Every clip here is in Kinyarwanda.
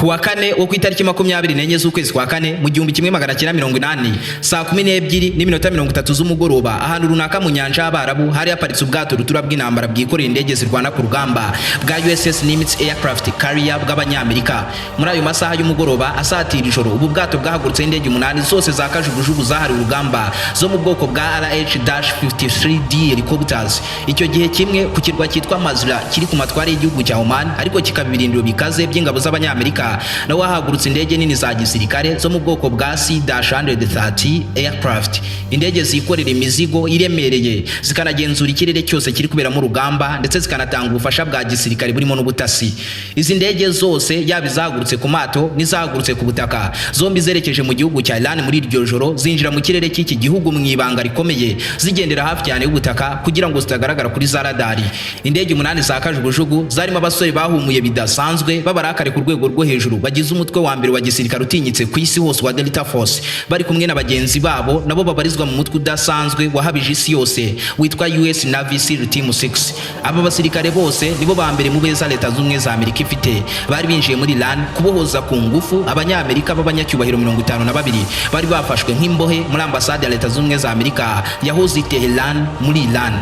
Ku wa kane wo ku itariki 24 z'ukwezi kwa kane mu 1980, saa 12:30 z'umugoroba, ahantu runaka mu nyanja y'Abarabu hari haparitse ubwato rutura bw'intambara bwikorera indege zirwana ku rugamba bwa USS Nimitz Aircraft Carrier bw'Abanyamerika. Muri ayo masaha y'umugoroba asatira ijoro, ubu bwato bwahagurutseho indege umunani zose za kajugujugu zahariwe urugamba zo mu bwoko bwa RH-53D helicopters. Icyo gihe kimwe ku kirwa cyitwa Mazra kiri ku matware y'igihugu cya Oman, ariko kikaba ibirindiro bikaze by'ingabo z'Abanyamerika, naho hahagurutse indege nini za gisirikare zo mu bwoko bwa C-130 aircraft, indege zikorera imizigo iremereye, zikanagenzura ikirere cyose kiri kuberamo urugamba, ndetse zikanatanga ubufasha bwa gisirikare burimo n'ubutasi. Izi ndege zose, yaba izahagurutse ku mato n'izahagurutse ku butaka, zombi zerekeje mu gihugu cya Iran muri iryo joro, zinjira mu kirere cy'iki gihugu mu ibanga rikomeye, zigendera hafi cyane y'ubutaka kugira ngo zitagaragara kuri za radari. Indege umunani za kajugujugu zarimo abasore bahumuye bidasanzwe, b'abarakare ku rwego rwo hejuru, bagize umutwe wa mbere wa gisirikare utinyitse ku isi hose wa Delta Force, bari kumwe na bagenzi babo nabo babarizwa mu mutwe udasanzwe wahabije isi yose witwa US Navy SEAL Team 6. Aba basirikare bose nibo ba mbere mu beza Leta Zunze Ubumwe za Amerika ifite. Bari binjiye muri Iran kubohoza ku ngufu Abanyamerika b'abanyacyubahiro 52 bari bafashwe nk'imbohe muri ambasade ya Leta Zunze Ubumwe za Amerika yahoze i Tehran muri Iran.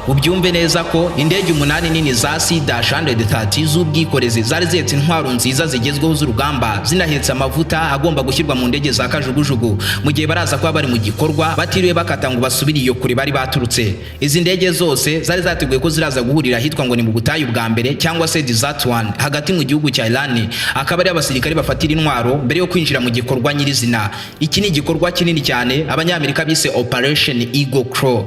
Ubyumve neza ko indege umunani nini za C-130 z'ubwikorezi zari zihetse intwaro nziza zigezweho z'urugamba, zinahetse amavuta agomba gushyirwa mu ndege za kajugujugu mu gihe baraza kuba bari mu gikorwa, batiriwe bakata ngo basubire iyo kure bari baturutse. Izi ndege zose zari zateguye ko ziraza guhurira ahitwa ngo ni mu butayu bwa mbere cyangwa se Desert One hagati mu gihugu cya Iran, akaba ari abasirikare bafatira intwaro mbere yo kwinjira mu gikorwa nyirizina. Iki ni igikorwa kinini cyane Abanyamerika bise Operation Eagle Claw.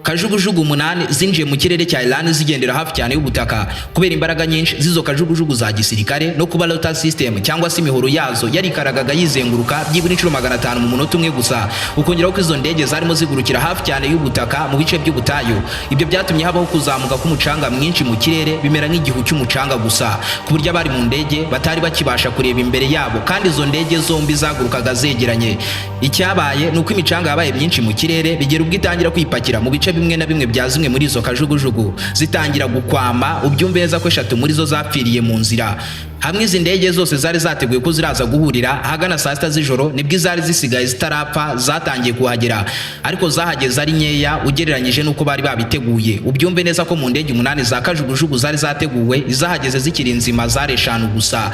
Kajugujugu umunani zinjiye mu kirere cya Iran zigendera hafi cyane y'ubutaka. Kubera imbaraga nyinshi z'izo kajugujugu za gisirikare no kuba rotor system cyangwa se imihoro yazo yarikaragaga yizenguruka byibura inshuro 500 mu munota umwe gusa, ukongeraho ko izo ndege zarimo zigurukira hafi cyane y'ubutaka mu bice by'ubutayu, ibyo byatumye habaho kuzamuka k'umucanga mwinshi mu kirere, bimera nk'igihu cy'umucanga gusa, ku buryo abari mu ndege batari bakibasha kureba imbere yabo, kandi izo ndege zombi zagurukaga zegeranye. Icyabaye ni uko imicanga yabaye myinshi mu kirere, bigera ubwo itangira kwipakira mu bice bimwe na bimwe bya zimwe muri izo kajugujugu, zitangira gukwama. Ubyumve neza ko eshatu muri zo zapfiriye mu nzira. Hamwe izi ndege zose zari zateguye ko ziraza guhurira ahagana saa 6 z'ijoro, nibwo izari zisigaye zitarapfa zatangiye kuhagera, ariko zahageze ari nkeya ugereranyije n'uko bari babiteguye. Ubyumve neza ko mu ndege umunani za kajugujugu zari zateguwe, izahageze zikiri nzima zari eshanu gusa.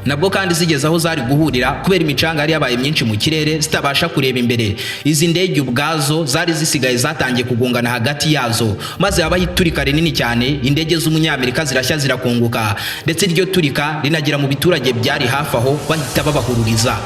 Nabwo kandi zigeze aho zari guhurira, kubera imicanga yari yabaye myinshi mu kirere zitabasha kureba imbere, izi ndege ubwazo zari zisigaye zatangiye kugongana hagati yazo, maze habaho iturika rinini cyane. Indege z'umunyamerika zirashya, zirakunguka, ndetse iryo turika rinagera mu biturage byari hafi aho, bahita babahururiza.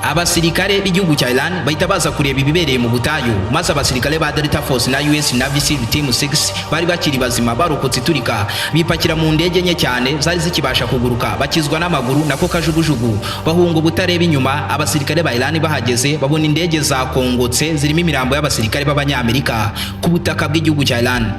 Abasirikare b'igihugu cya Iran bahita baza kureba ibibereye mu butayu, maze abasirikare ba Delta Force na US Navy SEAL Team 6 bari bakiri bazima barokotse iturika bipakira mu ndege nke cyane zari zikibasha kuguruka, bakizwa n'amaguru nako kajugujugu, bahunga ubutareba inyuma. Abasirikare ba Iran bahageze babona indege zakongotse zirimo imirambo y'abasirikare b'Abanyamerika ku butaka bw'igihugu cya Iran.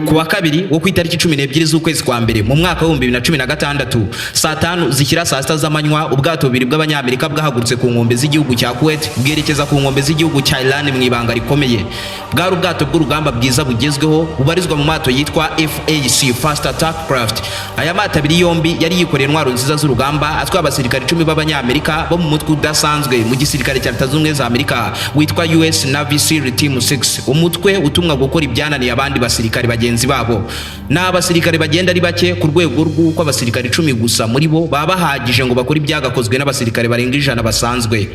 Ku wa kabiri wo ku itariki 12 z'ukwezi kwa mbere mu mwaka wa 2016, saa 5 zishyira saa 6 z'amanywa, ubwato bubiri bw'Abanyamerika bwahagurutse ku nkombe z'igihugu cya Kuwait bwerekeza ku nkombe z'igihugu cya Iran mu ibanga rikomeye. Bwari ubwato bw'urugamba bwiza bugezweho bubarizwa mu mato yitwa FAC, Fast Attack Craft. Aya mato abiri yombi yari yikoreye intwaro nziza z'urugamba, atwaye abasirikare 10 b'Abanyamerika bo mu mutwe udasanzwe mu gisirikare cya Leta Zunze Ubumwe za Amerika witwa US Navy SEAL Team 6, umutwe utumwa gukora ibyananiye abandi basirikare bagenzi babo. Ni abasirikare bagenda ari bake ku rwego rw'uko abasirikare 10 gusa muri bo baba bahagije ngo bakore ibyagakozwe n'abasirikare barenga 100 basanzwe.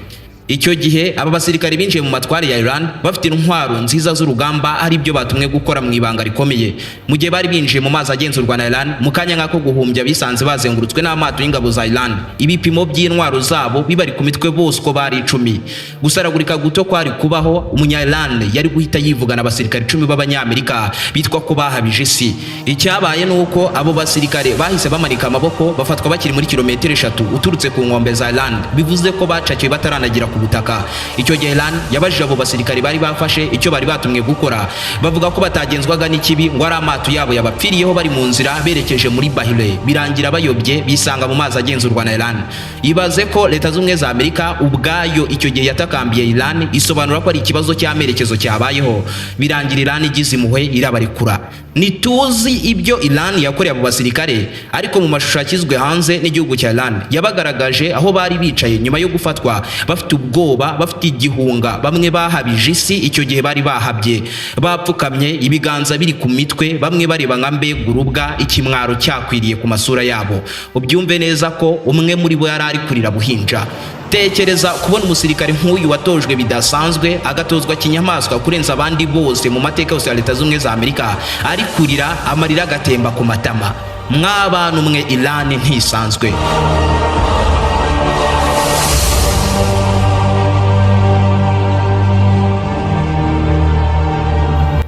Icyo gihe aba basirikare binjiye mu matware ya Iran bafite intwaro nziza z'urugamba, ari byo batumwe gukora mu ibanga rikomeye. Mu gihe bari binjiye mu mazi agenzurwa na Iran, mu kanya nk'ako guhumbya bisanze bazengurutswe n'amato y'ingabo za Iran, ibipimo by'intwaro zabo bibari ku mitwe bose uko bari 10. Gusaragurika guto kwari kubaho, umunya Iran yari guhita yivugana abasirikare 10 b'Abanyamerika bitwa ko bahabije isi. Icyabaye ni uko abo basirikare bahise bamanika amaboko, bafatwa bakiri muri kilometero 3 uturutse ku nkombe za Iran, bivuze ko bacakiwe bataranagira ku butaka. Icyo gihe Iran yabajije abo basirikare bari bafashe icyo bari batumwe gukora, bavuga ko batagenzwaga n'ikibi, ngo ari amato yabo yabapfiriyeho bari mu nzira berekeje muri Bahrain, birangira bayobye bisanga mu mazi agenzurwa na Iran. Ibaze ko Leta Z'Ubumwe za Amerika ubwayo icyo gihe yatakambiye Iran, isobanura ko ari ikibazo cy'amerekezo cyabayeho, birangira Iran igize impuhwe irabarekura. Ntituzi ibyo Iran yakoreye abo basirikare, ariko mu mashusho yashyizwe hanze n'igihugu cya Iran yabagaragaje aho bari bicaye nyuma yo gufatwa, bafite ubwoba, bafite igihunga. Bamwe bahabije isi, icyo gihe bari bahabye, bapfukamye, ibiganza biri ku mitwe, bamwe bareba nka mbega urubwa, ikimwaro cyakwiriye ku masura yabo. Ubyumve neza ko umwe muri bo yari ari kurira buhinja. Tekereza kubona umusirikare nk'uyu watojwe bidasanzwe, agatozwa kinyamaswa kurenza abandi bose mu mateka yose ya Leta Z'Ubumwe za Amerika, ari kurira, amarira agatemba ku matama. Mw'abantu mwe, Iran ntisanzwe.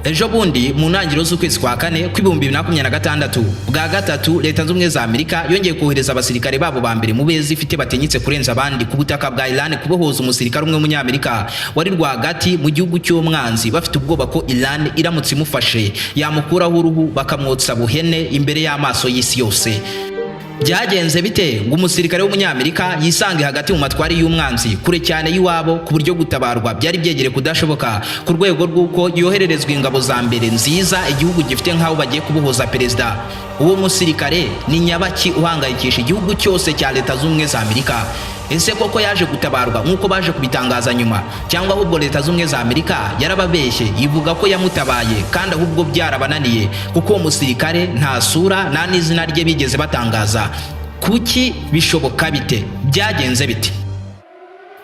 Ejo bundi mu ntangiriro z'ukwezi kwa kane kw'2026, bwa gatatu Leta Z'Ubumwe za Amerika yongeye kohereza abasirikare babo ba mbere mu beza ifite batinyitse kurenza abandi ku butaka bwa Iran kubohoza umusirikare umwe w'Umunyamerika wari rwagati mu gihugu cy'umwanzi, bafite ubwoba ko Iran iramutse imufashe yamukuraho uruhu bakamwotsa buhene imbere y'amaso y'isi yose. Byagenze bite ngo umusirikare w'Umunyamerika yisange hagati mu matwari y'umwanzi, kure cyane y'iwabo, ku buryo gutabarwa byari byegereye kudashoboka, ku rwego rw'uko yohererezwa ingabo za mbere nziza igihugu gifite nk'aho bagiye kubohoza perezida? Uwo musirikare ni nyabaki uhangayikisha igihugu cyose cya Leta Z'Ubumwe za Amerika? Ese koko yaje gutabarwa nk'uko baje kubitangaza nyuma, cyangwa ahubwo Leta Z'Ubumwe za Amerika yarababeshye ivuga ko yamutabaye kandi ahubwo byarabananiye, kuko uwo musirikare nta sura nta n'izina rye bigeze batangaza? Kuki bishoboka bite? Byagenze bite?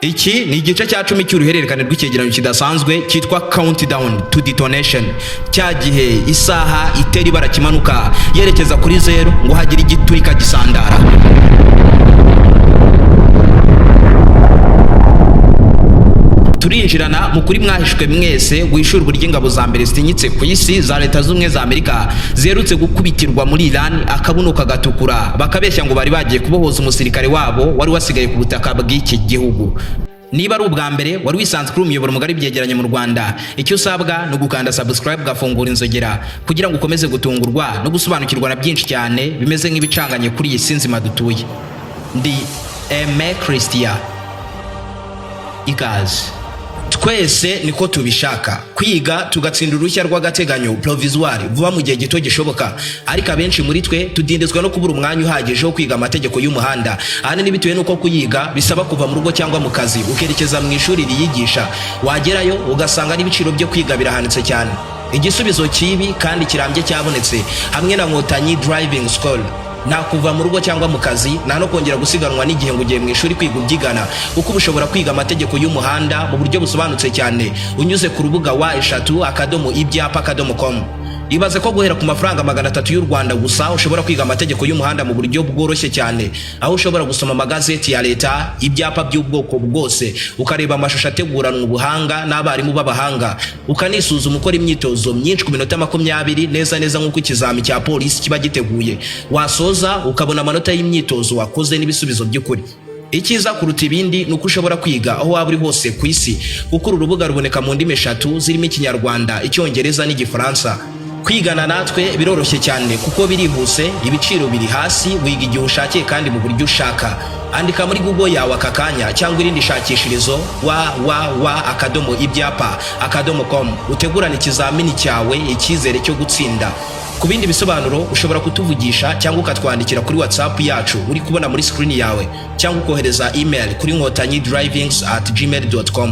Iki ni igice cya 10 cy'uruhererekane rw'icyegeranyo kidasanzwe cyitwa Countdown to Detonation, cya gihe isaha itera ibara kimanuka yerekeza kuri zeru ngo hagire igiturika gisandara. Turinjirana mu kuri mwahishwe mwese guhishura uburyo ingabo za mbere zitinyitse ku isi za Leta Z'Ubumwe za Amerika ziherutse gukubitirwa muri Iran akabuno kagatukura, bakabeshya ngo bari bagiye kubohoza umusirikare wabo wari wasigaye ku butaka bw'iki gihugu. Niba ari ubwa mbere wari wisanzwe kuri umuyoboro mugari byegeranye mu Rwanda, icyo usabwa ni ugukanda subscribe, ugafungura inzogera kugira ngo ukomeze gutungurwa no gusobanukirwa na byinshi cyane bimeze nk'ibicanganye kuri iyi si nzima dutuye. Ndi Aime Christian, ikaze. Twese niko tubishaka, kwiga tugatsinda uruhushya rw'agateganyo, provisoire, vuba mu gihe gito gishoboka, ariko abenshi muri twe tudindizwa no kubura umwanya uhagije wo kwiga amategeko y'umuhanda, ahanini bitewe n'uko kuyiga bisaba kuva mu rugo cyangwa mu kazi ukerekeza mu ishuri riyigisha, wagerayo ugasanga n'ibiciro byo kwiga birahanitse cyane. Igisubizo kibi kandi kirambye cyabonetse hamwe na Nkotanyi Driving School. Nta kuva mu rugo cyangwa mu kazi, nta no kongera gusiganwa n'igihe ngo ugiye mu ishuri kwiga ubyigana, kuko uba ushobora kwiga amategeko y'umuhanda mu buryo busobanutse cyane unyuze ku rubuga www.ibyapa.com. Ibaze ko guhera ku mafaranga 300 y'u Rwanda gusa ushobora kwiga amategeko y'umuhanda mu buryo bworoshye cyane, aho ushobora gusoma amagazeti ya leta, ibyapa by'ubwoko bwose, ukareba amashusho ateguranwa ubuhanga n'abarimu b'abahanga, ukanisuzuma ukora imyitozo myinshi ku minota 20, neza neza nk'uko ikizami cya polisi kiba giteguye. Wasoza ukabona amanota y'imyitozo wakoze n'ibisubizo by'ukuri. Icyiza kuruta ibindi ni uko ushobora kwiga aho waba uri hose ku isi, kuko uru rubuga ruboneka mu ndimi eshatu zirimo Ikinyarwanda, Icyongereza n'Igifaransa. Kwigana natwe biroroshye cyane kuko birihuse, ibiciro biri hasi, wiga igihe ushakiye kandi mu buryo ushaka. Andika muri Google yawe aka kanya cyangwa irindi shakishirizo www.ibyapa.com, utegurane ikizamini cyawe icyizere cyo gutsinda. Ku bindi bisobanuro ushobora kutuvugisha cyangwa ukatwandikira kuri WhatsApp yacu uri kubona muri screen yawe, cyangwa ukohereza email kuri nkotanyidrivings@gmail.com.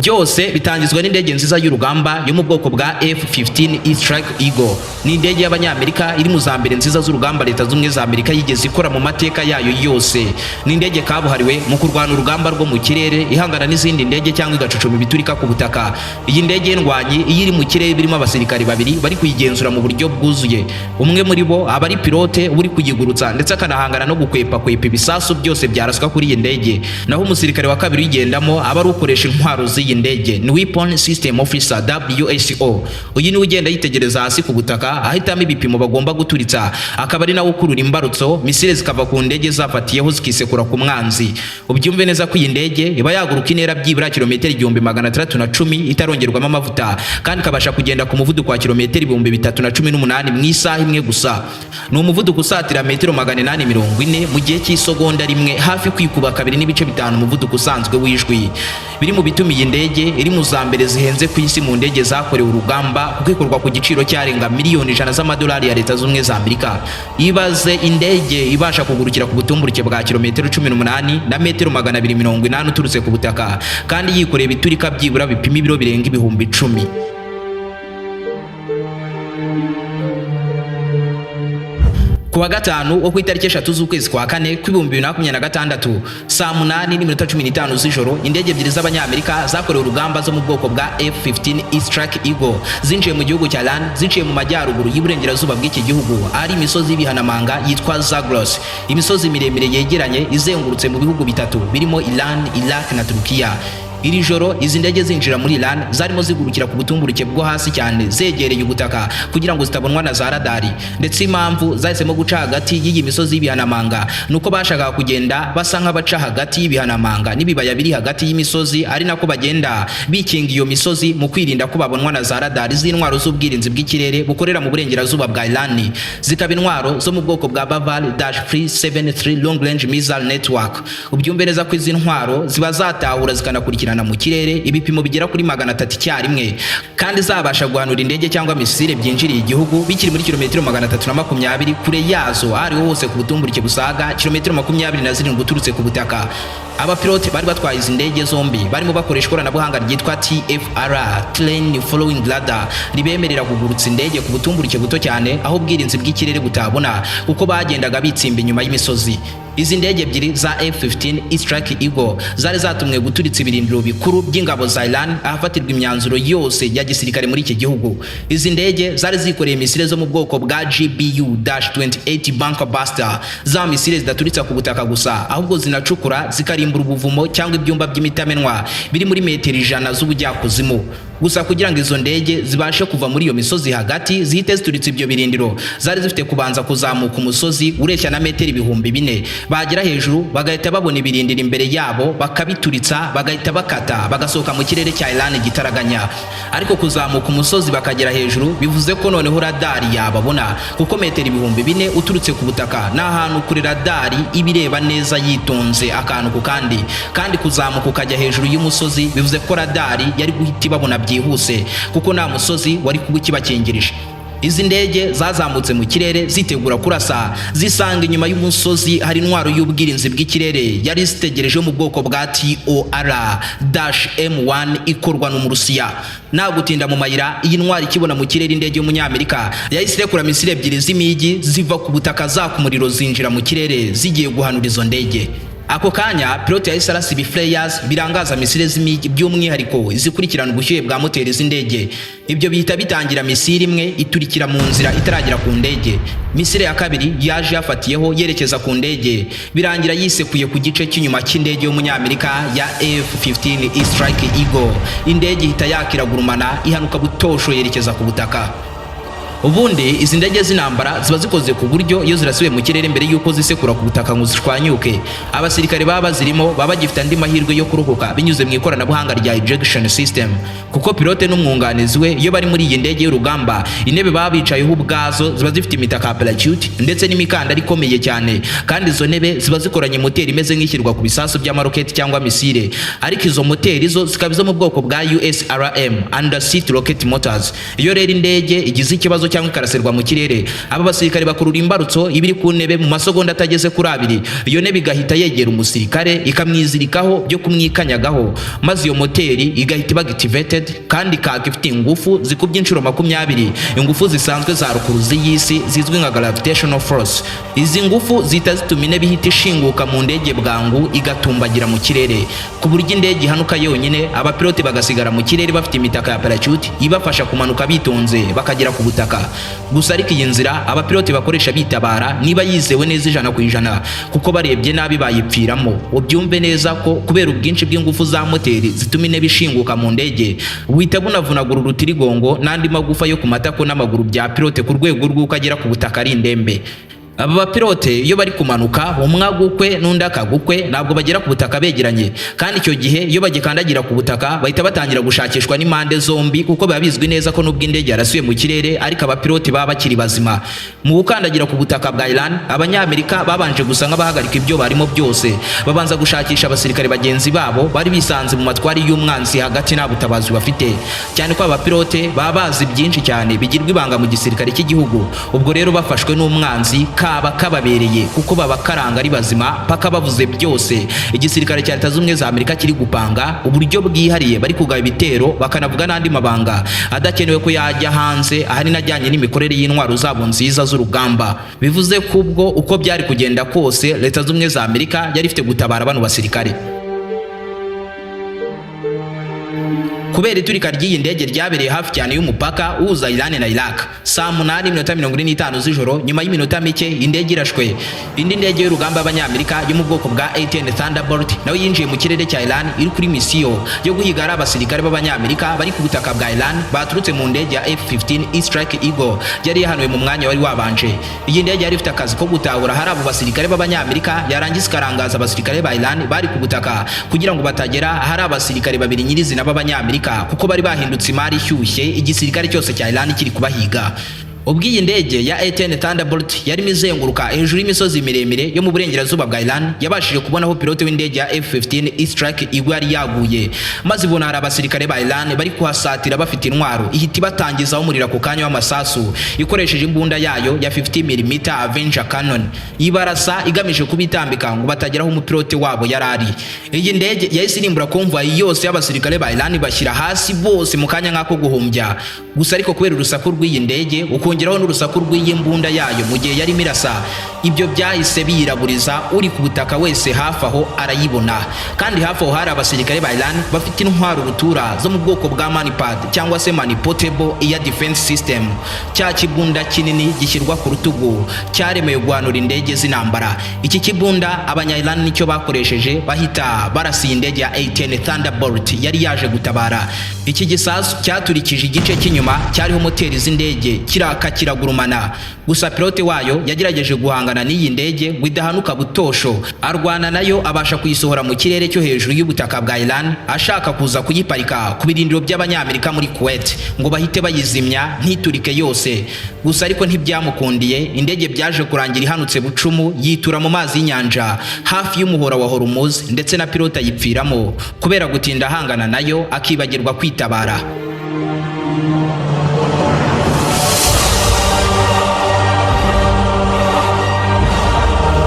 Byose bitangizwa n'indege nziza y'urugamba yo mu bwoko bwa F-15E Strike Eagle. Ni indege y'Abanyamerika iri mu za mbere nziza z'urugamba Leta Z'Ubumwe za Amerika yigeze ikora mu mateka yayo yose. Ni indege kabuhariwe mu kurwana urugamba rwo mu kirere, ihangana n'izindi ndege cyangwa igacucuma ibiturika ku butaka. Iyi ndege y'indwanyi iyo iri mu kirere birimo abasirikari babiri bari kuyigenzura mu buryo bwuzuye. Umwe muri bo aba ari pilote uri kuyigurutsa ndetse akanahangana no gukwepa kwepa ibisasu byose byaraswa kuri iyi ndege, naho umusirikare wa kabiri uyigendamo aba ari ukoresha intwaro z'iyi z'iyi ndege ni Weapon System Officer, WSO. Uyu niwe ugenda yitegereza hasi ku butaka, ahitamo ibipimo bagomba guturitsa, akaba ari nawe ukurura imbarutso, misile zikava ku ndege zafatiyeho zikisekura ku mwanzi. Ubyumve neza ko iyi ndege iba yaguruka intera byibura kilometero 1610 itarongerwamo amavuta, kandi ikabasha kugenda ku muvuduko wa kilometero 3018 mu isaha imwe gusa. Ni umuvuduko usatira metero 840 mu gihe cy'isegonda rimwe, hafi kwikuba 2.5 umuvuduko usanzwe w'ijwi. Biri mu bituma iyi ndege iri mu za mbere zihenze ku isi mu ndege zakorewe urugamba, kuko ikorwa ku giciro cyarenga miliyoni 100 z'amadolari ya Leta Z'Ubumwe za Amerika. Ibaze indege ibasha kugurukira ku butumburuke bwa kilometero 18 na metero 280 uturutse ku butaka, kandi yikoreye ibiturika byibura bipima ibiro birenga 10,000. Ku wa gatanu wo ku itariki 3 z'ukwezi kwa kane kw'2026, saa 8:15 z'ijoro, indege ebyiri z'Abanyamerika zakorewe urugamba zo mu bwoko bwa F-15E Strike Eagle zinjiye mu gihugu cya Iran ziciye mu majyaruguru y'iburengerazuba bw'iki gihugu, ahari imisozi y'ibihanamanga yitwa Zagros, imisozi miremire yegeranye izengurutse mu bihugu bitatu birimo Iran, Iraq na Turukiya. Iri joro izi ndege zinjira muri Iran zarimo zigurukira ku butumburuke bwo hasi cyane, zegereye ubutaka kugira ngo zitabonwa na za radari. Ndetse impamvu zahisemo guca hagati y'iyi misozi y'ibihanamanga ni uko bashakaga kugenda basa nk'abaca hagati y'ibihanamanga n'ibibaya biri hagati y'imisozi, ari nako bagenda bikinga iyo misozi mu kwirinda ko babonwa na za radari z'intwaro z'ubwirinzi bw'ikirere bukorera mu burengerazuba bwa Iran, zikaba intwaro zo mu bwoko bwa Bavar 373 Long Range Missile Network. Ubyumve neza ko izi ntwaro ziba zatahura zikanakurikirana mu kirere ibipimo bigera kuri 300 icyarimwe, kandi zabasha guhanura indege cyangwa misile byinjiriye igihugu bikiri muri kilometero 320 kure yazo, aho ariho hose ku butumburuke busaga kilometero 27 uturutse ku butaka. Abapilote bari batwaye izi ndege zombi barimo bakoresha ikoranabuhanga ryitwa TFR, Terrain Following Radar, ribemerera kugurutsa indege ku butumburuke buto cyane aho ubwirinzi bw'ikirere butabona, kuko bagendaga bitsimba inyuma y'imisozi. Izi ndege ebyiri za F-15 Strike Eagle zari zatumwe guturitsa ibirindiro bikuru by'ingabo za Iran, ahafatirwa imyanzuro yose ya gisirikare muri iki gihugu. Izi ndege zari zikoreye misile zo mu bwoko bwa GBU-28 Bunker Buster, za misile zidaturitsa ku butaka gusa, ahubwo zinacukura zikarimbura ubuvumo cyangwa ibyumba by'imitamenwa biri muri metero 100 z'ubujyakuzimu. Gusa kugira ngo izo ndege zibashe kuva muri iyo misozi hagati zihite zituritse ibyo birindiro, zari zifite kubanza kuzamuka umusozi ureshya na metero 4000. Bagera hejuru bagahita babona ibirindiro imbere yabo, bakabituritsa, bagahita bakata bagasohoka mu kirere cya Iran gitaraganya. Ariko kuzamuka umusozi bakagera hejuru bivuze ko noneho radari yababona, kuko metero 4000 uturutse ku butaka ni ahantu kure radari iba ireba neza yitonze akantu ku kandi. Kandi kuzamuka ukajya hejuru y'umusozi bivuze ko radari yari guhita ibabona byihuse, kuko nta musozi wari kuba ukibakingirije. Izi ndege zazamutse mu kirere zitegura kurasa, zisanga inyuma y'umusozi hari intwaro y'ubwirinzi bw'ikirere yari zitegereje mu bwoko bwa TOR-M1 ikorwa n'Umurusiya. Nta gutinda mu mayira, iyi ntwaro ikibona mu kirere indege y'Umunyamerika yahise irekura misile ebyiri z'imigi ziva ku butaka zaka umuriro, zinjira mu kirere zigiye guhanura izo ndege. Ako kanya pilote yahise arasa ibi flares birangaza misile z'imigi, by'umwihariko izikurikirana ubushyuhe bwa moteri z'indege. Ibyo bihita bitangira, misile imwe iturikira mu nzira itaragera ku ndege. Misile ya kabiri yaje yafatiyeho yerekeza ku ndege, birangira yisekuye ku gice cy'inyuma cy'indege y'Umunyamerika ya F-15 Strike Eagle. Indege ihita yakiragurumana, ihanuka butosho yerekeza ku butaka. Ubundi izi ndege z'intambara ziba zikoze ku buryo iyo zirasiwe mu kirere, mbere y'uko zisekura ku butaka ngo zishwanyuke, abasirikare baba bazirimo baba bagifite andi mahirwe yo kurokoka binyuze mu ikoranabuhanga rya ejection system, kuko pilote n'umwunganizi we iyo bari muri iyi ndege y'urugamba, intebe baba bicayeho ubwazo ziba zifite imitaka ya parachute ndetse n'imikandara ikomeye cyane. Kandi izo ntebe ziba zikoranye moteri imeze nk'ishyirwa ku bisasu by'amaroketi cyangwa misile, ariko izo moteri zo zikaba izo mu bwoko bwa USRM, Under Seat Rocket Motors. Iyo rero indege igize ikibazo cyangwa ikarasirwa mu kirere, aba basirikare bakurura imbarutso iba iri ku ntebe mu masegonda atageze kuri abiri, iyo ntebe igahita yegera umusirikare ikamwizirikaho byo kumwikanyagaho, maze iyo moteri igahita iba activated kandi ikaka ifite ingufu zikubye inshuro 20 ingufu zisanzwe za rukuruzi y'isi zizwi nka gravitational force. Izi ngufu zihita zituma intebe ihita ishinguka mu ndege bwangu, igatumbagira mu kirere ku buryo indege ihanuka yonyine, abapilote bagasigara mu kirere bafite imitaka ya parachute ibafasha kumanuka bitonze bakagera ku butaka. Gusa ariko iyi nzira abapilote bakoresha bitabara niba yizewe neza 100%, kuko barebye nabi bayipfiramo. Ubyumve neza ko kubera ubwinshi bw'ingufu za moteri zituma intebe ishinguka mu ndege, buhita bunavunagura urutirigongo n'andi magufa yo ku matako n'amaguru bya pilote, ku rwego rw'uko agera ku butaka ari indembe. Aba bapilote iyo bari kumanuka, umwe agukwe n'undi akagukwe, ntabwo bagera ku butaka begeranye. Kandi icyo gihe iyo bagikandagira ku butaka, bahita batangira gushakishwa n'impande zombi, kuko biba bizwi neza ko nubwo indege yarasuye mu kirere, ariko abapilote baba bakiri bazima. Mu gukandagira ku butaka bwa Iran, Abanyamerika babanje gusa nk'abahagarika ibyo barimo byose, babanza gushakisha abasirikare bagenzi babo bari bisanze mu matwari y'umwanzi hagati nta butabazi bafite, cyane ko abapilote baba bazi byinshi cyane bigirwa ibanga mu gisirikare cy'igihugu. Ubwo rero bafashwe n'umwanzi kaba kababereye, kuko baba karanga ari bazima paka bavuze byose igisirikare cya Leta Z'Ubumwe za Amerika kiri gupanga, uburyo bwihariye bari kugaba ibitero, bakanavuga n'andi mabanga adakenewe ko yajya hanze, ahanini ajyanye n'imikorere y'intwaro zabo nziza z'urugamba. Bivuze ko ubwo uko byari kugenda kose, Leta Z'Ubumwe za Amerika yari ifite gutabara bano basirikare. Kubera iturika ry'iyi ndege ryabereye hafi cyane y'umupaka uhuza Iran na Iraq saa 8:45 z'ijoro, nyuma y'iminota mike indege irashwe, indi ndege y'urugamba y'Abanyamerika yo mu bwoko bwa A-10 Thunderbolt nayo yinjiye mu kirere cya Iran iri kuri misiyo yo guhiga ari abasirikare b'Abanyamerika bari ku butaka bwa Iran baturutse mu ndege ya F-15 E Strike Eagle yari yahanuwe mu mwanya wari wabanje. Iyi ndege yari ifite akazi ko gutahura hari abo basirikare b'Abanyamerika, yarangiza ikarangaza abasirikare ba Iran bari ku butaka kugira ngo batagera hari abasirikare babiri nyirizina b'Abanyamerika, kuko bari bahindutse imari ishyushye igisirikare cyose cya Iran kiri kubahiga. Ubwo iyi ndege ya A-10 Thunderbolt yarimo izenguruka hejuru y'imisozi miremire yo mu burengerazuba bwa Iran, yabashije kubona aho pilote w'indege ya F-15 E Strike Eagle yari yaguye, maze ibona hari abasirikare ba Iran bari kuhasatira bafite intwaro, ihita ibatangizaho umuriro ako kanya w'amasasu ikoresheje imbunda yayo ya 50 mm Avenger cannon, ibarasa igamije kubitambika ngo batageraho umupilote wabo yari ari. Iyi ndege yahise irimbura convoy yose y'abasirikare ba Iran, bashyira hasi bose mu kanya nk'ako guhumbya. Gusa ariko kubera urusaku rw'iyi ndege, ukongeraho n'urusaku rw'iyi mbunda yayo mu gihe yarimo irasa, ibyo byahise biyiraburiza uri ku butaka wese hafi aho arayibona. Kandi hafi aho hari abasirikare ba Iran bafite intwaro rutura zo mu bwoko bwa Manpad cyangwa se Man Portable Air Defense System, cya kibunda kinini gishyirwa ku rutugu cyaremewe guhanura indege z'intambara. Iki kibunda abanya Iran nicyo bakoresheje, bahita barasiye indege ya A-10 Thunderbolt yari yaje gutabara. Iki gisasu cyaturikije igice cy'inyuma cyariho moteri z'indege, kiraka kiragurumana. Gusa pilote wayo yagerageje guhangana n'iyi ndege ngo idahanuka butosho, arwana nayo abasha kuyisohora mu kirere cyo hejuru y'ubutaka bwa Iran, ashaka kuza kuyiparika ku birindiro by'Abanyamerika muri Kuwait ngo bahite bayizimya ntiturike yose. Gusa ariko ntibyamukundiye, indege byaje kurangira ihanutse bucumu, yitura mu mazi y'inyanja hafi y'umuhora wa Hormuz, ndetse na pilote ayipfiramo kubera gutinda ahangana nayo akibagirwa kwitabara.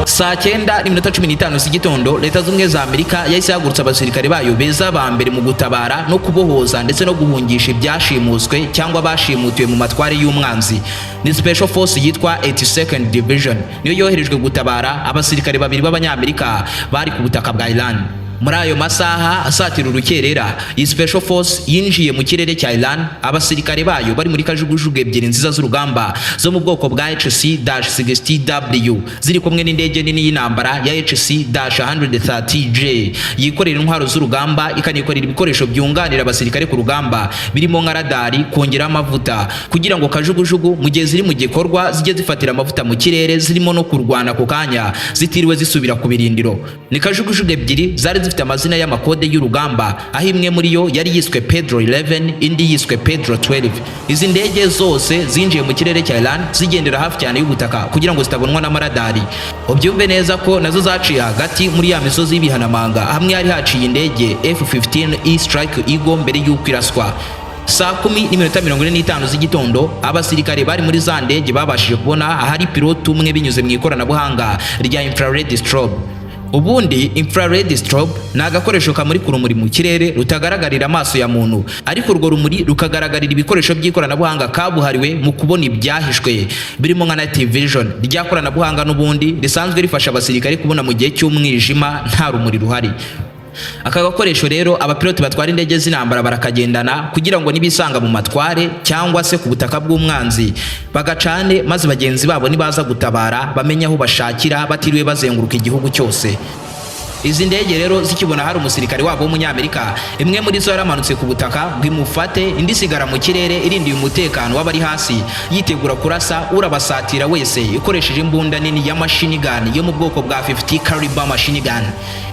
Saa 9:15 z'igitondo, Leta Z'Ubumwe za Amerika yahise ihagurutsa abasirikare bayo beza ba mbere mu gutabara no kubohoza ndetse no guhungisha ibyashimuswe cyangwa bashimutiwe mu matware y'umwanzi. Ni Special Force yitwa 82nd Division niyo yoherejwe gutabara abasirikare babiri b'Abanyamerika bari ku butaka bwa Iran. Muri ayo masaha asatira urukerera, iyi Special Force yinjiye mu kirere cya Iran, abasirikare bayo bari muri kajugujugu ebyiri nziza z'urugamba zo mu bwoko bwa HC-60W, ziri kumwe n'indege nini y'intambara ya HC-130J yikorera intwaro z'urugamba, ikanikorera ibikoresho byunganira abasirikare ku rugamba birimo nka radari, kongera amavuta kugira ngo kajugujugu mu gihe ziri mu gikorwa zijye zifatira amavuta mu kirere zirimo no kurwana ku kanya, zitiriwe zisubira ku birindiro. Ni kajugujugu ebyiri zari zifite amazina y'amakode y'urugamba, aho imwe muri yo yari yiswe Pedro 11, indi yiswe Pedro 12. Izi ndege zose zinjiye mu kirere cya Iran zigendera hafi cyane y'ubutaka kugira ngo zitabonwa n'amaradari. Ubyumve neza ko nazo zaciye hagati muri ya misozi y'ibihanamanga, hamwe hari haciye indege F-15 E Strike Eagle mbere y'uko iraswa. Saa 10:45 z'igitondo, abasirikare bari muri za ndege babashije kubona ahari pilote umwe binyuze mu ikoranabuhanga rya infrared strobe. Ubundi infrared strobe ni agakoresho kamurika urumuri mu kirere rutagaragarira amaso ya muntu, ariko urwo rumuri rukagaragarira ibikoresho by'ikoranabuhanga kabuhariwe mu kubona ibyahishwe, birimo nka night vision, rya koranabuhanga n'ubundi risanzwe rifasha abasirikare kubona mu gihe cy'umwijima nta rumuri ruhari. Aka gakoresho rero abapiloti batwara indege z'intambara barakagendana kugira ngo nibisanga mu matware cyangwa se ku butaka bw'umwanzi bagacane, maze bagenzi babo nibaza gutabara bamenye aho bashakira batiriwe bazenguruka igihugu cyose. Izi ndege rero zikibona hari umusirikare wabo w'Umunyamerika, imwe muri zo yaramanutse ku butaka ngo imufate, indi isigara mu kirere irindiye umutekano w'abari hasi, yitegura kurasa urabasatira wese ikoresheje imbunda nini ya machine gun yo mu bwoko bwa 50 caliber machine gun.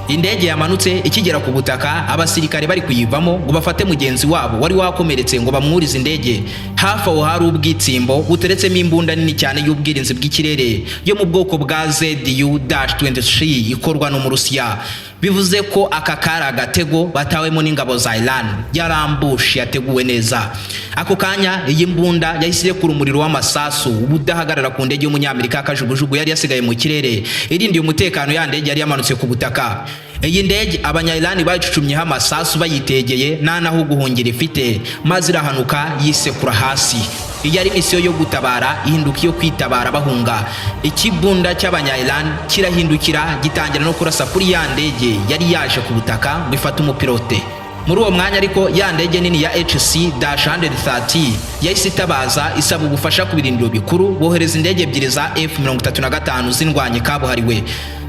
Indege yamanutse ikigera ku butaka, abasirikare bari kuyivamo ngo bafate mugenzi wabo wari wakomeretse ngo bamwurize indege. Hafi aho hari ubwitsimbo buteretsemo imbunda nini cyane y'ubwirinzi bw'ikirere yo mu bwoko bwa ZU-23 ikorwa n'Umurusiya. Bivuze ko aka kari agatego batawemo n'ingabo za Iran, yari ambush yateguwe neza. Ako kanya iyi mbunda yahise irekura umuriro w'amasasu udahagarara ku ndege y'Umunyamerika kajugujugu yari yasigaye mu kirere irindiye umutekano ya ndege yari yamanutse ku butaka. Iyi ndege Abanya-Iran bayicucumyeho amasasu bayitegeye, nta naho guhungira ifite, maze irahanuka yisekura hasi. Iyi ari misiyo yo gutabara ihinduka iyo kwitabara bahunga. Ikibunda cy'Abanya-Iran kirahindukira gitangira no kurasa kuri ya ndege yari yaje ku butaka ngo ifate umupilote. Muri uwo mwanya ariko, ya ndege nini ya HC-130 yahise itabaza isaba ubufasha ku birindiro bikuru, bohereza indege ebyiri za F-35 z'indwanyi kabuhariwe.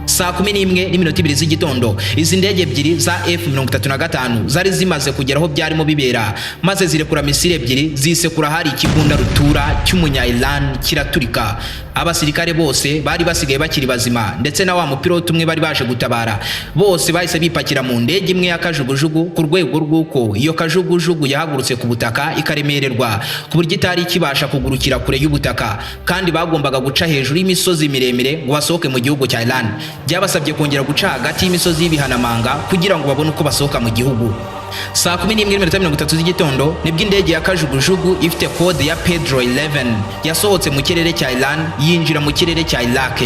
Saa 11:02 z'igitondo, izi ndege ebyiri za F-35 zari zimaze kugera aho byarimo bibera, maze zirekura misile ebyiri zisekura hari ikibunda rutura cy'Umunya Iran kiraturika. Abasirikare bose bari basigaye bakiri bazima ndetse na wa mupilote umwe bari baje gutabara, bose bahise bipakira mu ndege imwe ya kajugujugu, ku rwego rw'uko iyo kajugujugu yahagurutse ku butaka ikaremererwa ku buryo itari ikibasha kugurukira kure y'ubutaka, kandi bagombaga guca hejuru y'imisozi miremire ngo basohoke mu gihugu cya Iran. Byabasabye kongera guca hagati y'imisozi y'ibihanamanga kugira ngo babone uko basohoka mu gihugu. Saa 11:30 z'igitondo nibwo indege ya kajugujugu ifite kode ya Pedro 11 yasohotse mu kirere cya Iran yinjira mu kirere cya Iraq.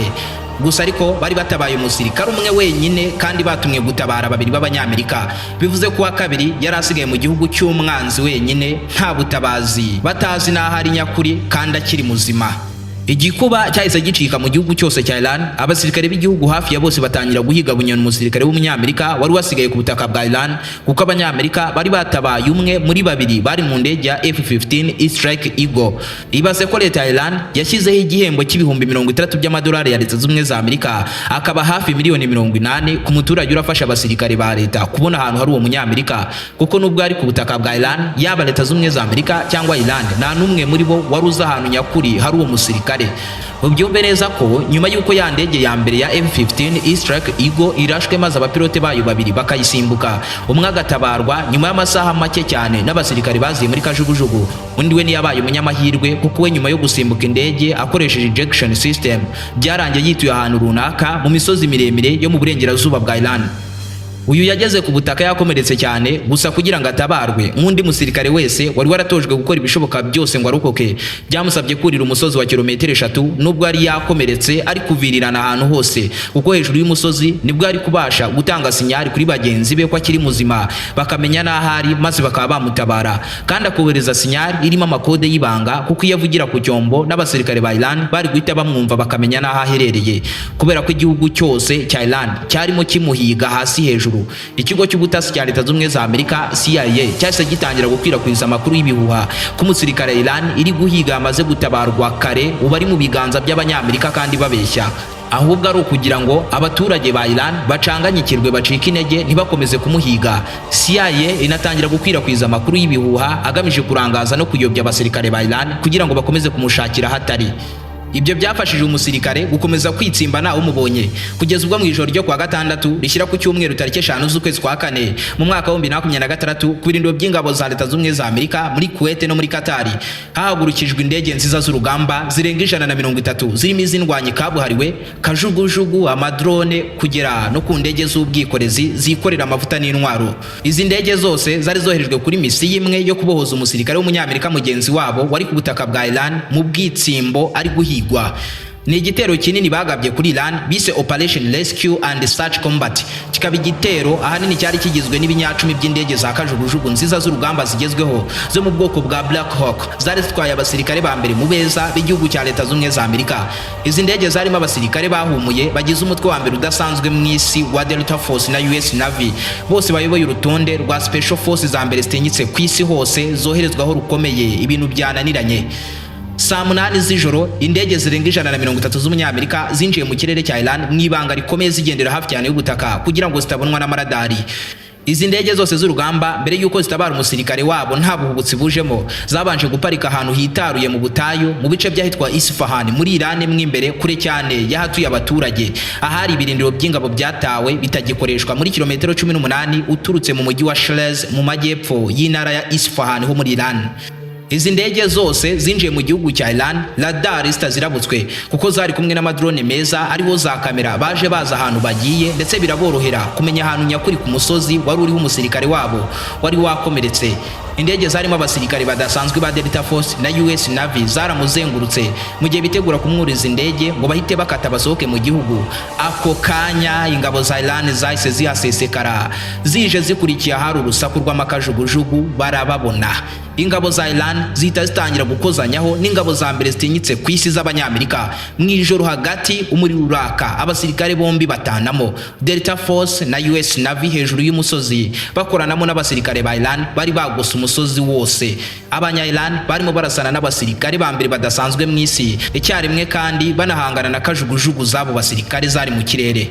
Gusa ariko bari batabaye umusirikare umwe wenyine kandi batumwe gutabara babiri b'Abanyamerika. Bivuze ko uwa kabiri yari asigaye mu gihugu cy'umwanzi wenyine, nta butabazi, batazi n'aho ari nyakuri kandi akiri muzima. Igikuba cyahise gicika mu gihugu cyose cya Iran. Abasirikare b'igihugu hafi ya bose batangira guhiga bunyoni umusirikare w'Umunyamerika wari wasigaye ku butaka bwa Iran, kuko Abanyamerika bari batabaye umwe muri babiri bari mu ndege ya F-15 Strike Eagle. Ibaze ko leta ya Iran yashyizeho igihembo cy'ibihumbi 60 by'amadolari ya Leta Z'Ubumwe za Amerika, akaba hafi miliyoni 80, ku muturage urafasha abasirikare ba leta kubona ahantu hari uwo Munyamerika, kuko nubwo ari ku butaka bwa Iran, yaba Leta Z'Ubumwe za Amerika cyangwa Iran, nta n'umwe muri bo wari uzi ahantu nyakuri hari uwo musirikare. Ubyumve neza ko nyuma y'uko ya ndege ya mbere ya F-15 Strike Eagle irashwe, maze abapilote bayo babiri bakayisimbuka, umwe agatabarwa nyuma y'amasaha make cyane n'abasirikare baziye muri kajugujugu, undi we ntiyabaye umunyamahirwe, kuko we nyuma yo gusimbuka indege akoresheje ejection system byarangiye yituye ahantu runaka mu misozi miremire yo mu burengerazuba bwa Iran. Uyu yageze ku butaka yakomeretse cyane. Gusa kugira ngo atabarwe nk'undi musirikare wese wari waratojwe gukora ibishoboka byose ngo arokoke, byamusabye kurira umusozi wa kilometero 3 nubwo yari yakomeretse ari kuvirirana ahantu hose, kuko hejuru y'umusozi nibwo yari kubasha gutanga signal kuri bagenzi be ko akiri muzima, bakamenya n'aho ari maze bakaba bamutabara, kandi akohereza signal irimo amakode y'ibanga, kuko iyo avugira ku cyombo n'abasirikare ba Iran bari guhita bamwumva bakamenya n'aho aherereye. Kubera ko igihugu cyose cya Iran cyarimo kimuhiga hasi hejuru, ikigo cy'ubutasi cya Leta Z'Ubumwe za Amerika, CIA, cyahise gitangira gukwirakwiza amakuru y'ibihuha ko umusirikare Iran iri guhiga amaze gutabarwa kare, ubu ari mu biganza by'Abanyamerika, kandi babeshya, ahubwo ari ukugira ngo abaturage ba Iran bacanganyikirwe, bacike intege, ntibakomeze kumuhiga. CIA inatangira gukwirakwiza amakuru y'ibihuha agamije kurangaza no kuyobya abasirikare ba Iran kugira ngo bakomeze kumushakira ahatari. Ibyo byafashije umusirikare gukomeza kwitsimba ntawe umubonye, kugeza ubwo mu ijoro ryo kuwa gatandatu rishyira ku cyumweru, tariki 5 z'ukwezi kwa kane mu mwaka wa 2026, ku birindiro by'ingabo za Leta Z'Ubumwe za Amerika muri Kuwait no muri Katari hahagurukijwe indege nziza z'urugamba zirenga 130, zirimo iz'indwanyi kabuhariwe, kajugujugu, amadrone, kugera no ku ndege z'ubwikorezi zikorera amavuta n'intwaro. Izi ndege zose zari zoherejwe kuri misiyo imwe yo kubohoza umusirikare w'Umunyamerika mugenzi wabo wari ku butaka bwa Iran mu bwitsimbo ari guhigwa. Ni igitero kinini bagabye kuri Iran bise Operation Rescue and Search Combat, kikaba igitero ahanini cyari kigizwe n'ibinyacumi by'indege za kajugujugu nziza z'urugamba zigezweho zo mu bwoko bwa Black Hawk, zari zitwaye abasirikare ba mbere mu beza b'igihugu cya Leta Z'Ubumwe za Amerika. Izi ndege zarimo abasirikare bahumuye bagize umutwe wa mbere udasanzwe mu isi wa Delta Force na US Navy, bose bayoboye urutonde rwa Special Forces za mbere zitinyitse ku isi hose, zoherezwaho rukomeye ibintu byananiranye. Saa 8 z'ijoro, indege zirenga 130 z'umunyamerika zinjiye mu kirere cya Iran mu ibanga rikomeye, zigendera hafi cyane y'ubutaka kugira ngo zitabonwa n'amaradari. Izi ndege zose z'urugamba, mbere y'uko zitabara umusirikare wabo nta buhubutsi bujemo, zabanje guparika ahantu hitaruye mu butayu, mu bice by'ahitwa Isfahan muri Iran mo imbere, kure cyane y'ahatuye abaturage, ahari ibirindiro by'ingabo byatawe bitagikoreshwa, muri kilometero 18 uturutse mu mujyi wa Shiraz mu majyepfo y'intara ya Isfahan ho muri Iran. Izi ndege zose zinjiye mu gihugu cya Iran radar zitazirabutswe, kuko zari kumwe n'amadrone meza ariho za kamera. Baje baza ahantu bagiye, ndetse biraborohera kumenya ahantu nyakuri ku musozi wari uriho umusirikare wabo wari wakomeretse. Indege zarimo abasirikare badasanzwe ba Delta Force na US Navy zaramuzengurutse mu gihe bitegura kumwuriza indege ngo bahite bakata basohoke mu gihugu. Ako kanya ingabo za Iran zahise zihasesekara, zije zikurikiye ahari urusaku rw'amakajugujugu, barababona. Ingabo za Iran zihita zitangira gukozanyaho n'ingabo za mbere zitinyitse ku isi z'Abanyamerika. Mu ijoro hagati umuriro uraka, abasirikare bombi batanamo, Delta Force na US Navy hejuru y'umusozi bakoranamo n'abasirikare ba Iran bari bagose umusozi wose. Abanya Iran barimo barasana n'abasirikare ba mbere badasanzwe mu isi icyarimwe, kandi banahangana na kajugujugu z'abo basirikare zari mu kirere.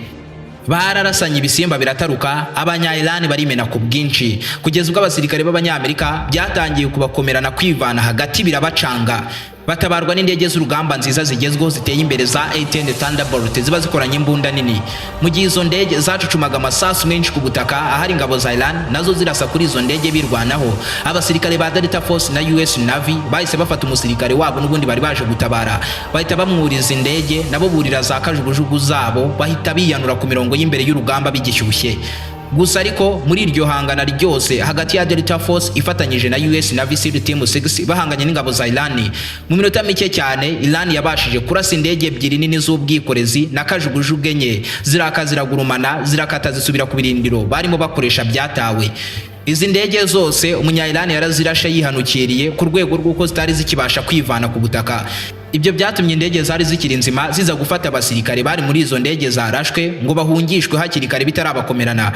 Bararasanye, ibisimba birataruka, Abanya Iran barimena ku bwinshi, kugeza ubwo abasirikare b'Abanyamerika byatangiye kubakomerana kwivana hagati birabacanga. Batabarwa n'indege z'urugamba nziza zigezweho ziteye imbere za A-10 Thunderbolt, ziba zikoranye imbunda nini. Mu gihe izo ndege zacucumaga amasasu menshi ku butaka ahari ingabo za Iran, nazo zirasa kuri izo ndege birwanaho, abasirikare ba Delta Force na US Navy bahise bafata umusirikare wabo n'ubundi bari baje gutabara, bahita bamwuriza indege, nabo burira za kajugujugu zabo, bahita biyanura ku mirongo y'imbere y'urugamba bigishyushye gusa. Ariko muri iryo hangana ryose hagati ya Delta Force ifatanyije na US Navy SEAL Team 6 bahanganye n'ingabo za Iran, mu minota mike cyane Iran yabashije kurasa indege ebyiri nini z'ubwikorezi na kajugujugu enye, ziraka ziragurumana, zirakata zisubira ku birindiro barimo bakoresha byatawe. Izi ndege zose umunya Iran yarazirashe yihanukiriye ku rwego rw'uko zitari zikibasha kwivana ku butaka. Ibyo byatumye indege zari zikiri nzima ziza gufata abasirikare bari muri izo ndege zarashwe ngo bahungishwe hakiri kare bitarabakomerana,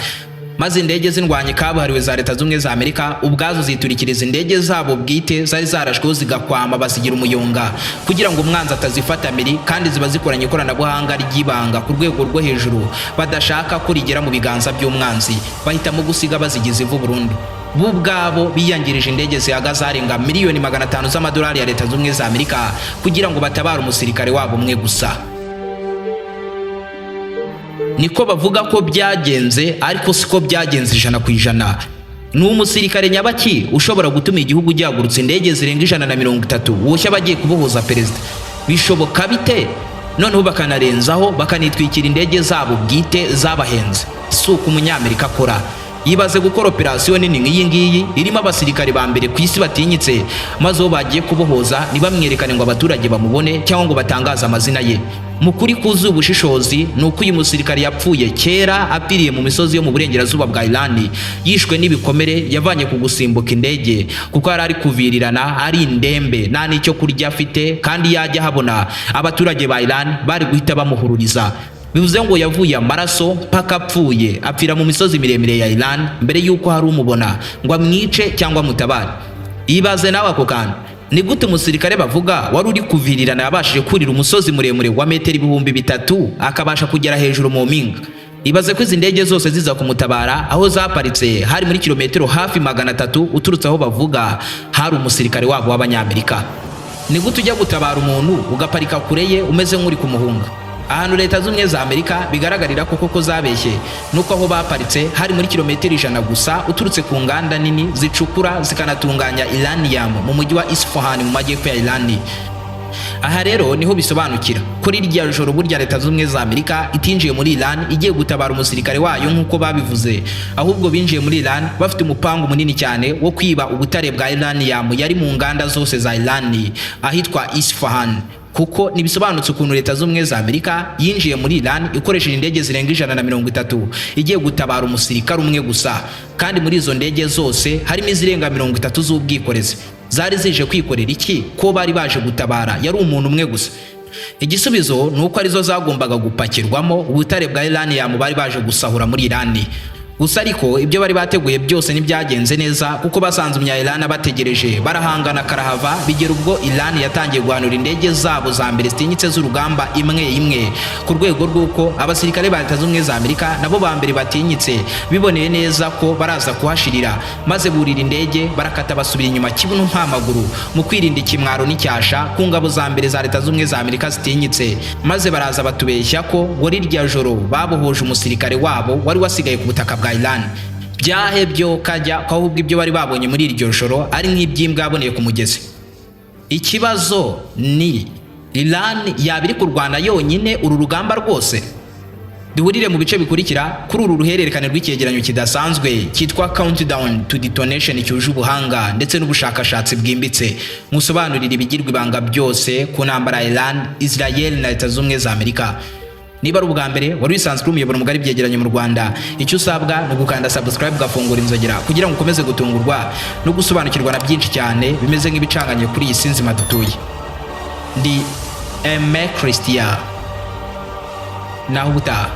maze indege z'indwanyi kabuhariwe za Leta Z'Ubumwe za Amerika ubwazo ziturikiriza indege zabo bwite zari zarashweho, zigakwama, basigira umuyonga kugira ngo umwanzi atazifata mpiri, kandi ziba zikoranye ikoranabuhanga ry'ibanga ku rwego rwo hejuru badashaka ko rigera mu biganza by'umwanzi. Bahitamo gusiga bazigize ivu burundu. Bo ubwabo biyangirije indege zihagaze arenga miliyoni 500 z'amadolari ya Leta Z'Ubumwe za Amerika kugira ngo batabare umusirikare wabo umwe gusa. Niko bavuga ko byagenze, ariko siko byagenze 100%. Ni umusirikare nyabaki ushobora gutuma igihugu gihagurutsa indege zirenga 130 woshya abagiye kubohoza perezida? Bishoboka bite? Noneho bakanarenzaho bakanitwikira indege zabo bwite zabahenze. Si uko Umunyamerika akora. Yibaze gukora operasiyo nini nk'iyi ngiyi irimo abasirikare ba mbere ku isi batinyitse, maze uwo bagiye kubohoza ntibamwerekane ngo abaturage bamubone cyangwa ngo batangaze amazina ye. Mu kuri kuzuye ubushishozi ni uko uyu musirikare yapfuye kera, apfiriye mu misozi yo mu burengerazuba bwa Iran, yishwe n'ibikomere yavanye ku gusimbuka indege, kuko yari ari kuvirirana, ari indembe, nta n'icyo kurya afite, kandi yajya ahabona abaturage ba Iran bari guhita bamuhururiza. Bivuze ngo yavuye amaraso mpaka apfuye, apfira mu misozi miremire ya Iran mbere y'uko hari umubona ngo amwice cyangwa amutabare. Ibaze nawe ako kantu: ni gute umusirikare bavuga wari uri kuvirirana yabashije kurira umusozi muremure wa metero 3000, akabasha kugera hejuru mu mpinga? Ibaze ko izi ndege zose ziza kumutabara, aho zaparitse hari muri kilometero hafi 300 uturutse aho bavuga hari umusirikare wabo w'Abanyamerika. Ni gute ujya gutabara umuntu ugaparika kure ye umeze nk'uri kumuhunga? Ahantu Leta Z'Ubumwe za Amerika bigaragarira ko koko zabeshye nuko aho baparitse hari muri kilometero 100 gusa uturutse ku nganda nini zicukura zikanatunganya uranium mu mujyi wa Isfahan mu majyepfo ya Iran. Aha rero niho bisobanukira ko rirya joro burya Leta Z'Ubumwe za Amerika itinjiye muri Iran igiye gutabara umusirikare wayo nk'uko babivuze, ahubwo binjiye muri Iran bafite umupangu munini cyane wo kwiba ubutare bwa uranium yari mu nganda zose za Iran ahitwa Isfahan. Kuko ntibisobanutse ukuntu Leta z'Ubumwe za Amerika yinjiye muri Iran ikoresheje indege zirenga 130 igiye gutabara umusirikare umwe gusa, kandi muri izo ndege zose harimo izirenga 30 z'ubwikorezi. Zari zije kwikorera iki, ko bari baje gutabara yari umuntu umwe gusa? Igisubizo ni uko arizo zagombaga gupakirwamo ubutare bwa uranium bari baje gusahura muri Iran gusa. Ariko ibyo bari bateguye byose ntibyagenze neza, kuko basanze umunya Iran bategereje, barahangana karahava, bigera ubwo Iran yatangiye guhanura indege zabo za mbere zitinyitse z'urugamba imwe imwe, ku rwego rw'uko abasirikare ba Leta z'Ubumwe za Amerika nabo ba mbere batinyitse biboneye neza ko baraza kuhashirira, maze burira indege barakata, basubira inyuma kibuno mpamaguru mu kwirinda ikimwaro n'icyasha ku ngabo za mbere za Leta z'Ubumwe za Amerika zitinyitse. Maze baraza batubeshya ko ngo rirya joro babohoje umusirikare wabo wari wasigaye ku butaka bwa Iran. Byahe byo kajya ko ahubwo ibyo bari babonye muri iryo joro ari nk'iby'imbwa yaboneye ku mugezi. Ikibazo ni: Iran yaba iri kurwana yonyine uru rugamba rwose? Duhurire mu bice bikurikira kuri uru ruhererekane rw'icyegeranyo kidasanzwe cyitwa Countdown to Detonation, cyuje ubuhanga ndetse n'ubushakashatsi bwimbitse, musobanurira ibigirwa ibanga byose ku ntambara ya Iran, Israel na Leta z'Ubumwe za Amerika. Niba ari ubwa mbere wari wisanzwe uri umuyoboro mugari byegeranye mu Rwanda, icyo usabwa ni ugukanda subscribe, ugafungura inzogera, kugira ngo ukomeze gutungurwa no gusobanukirwa na byinshi cyane bimeze nk'ibicanganye kuri iyi si nzima dutuye. Ndi Aime Christian, naho ubutaha.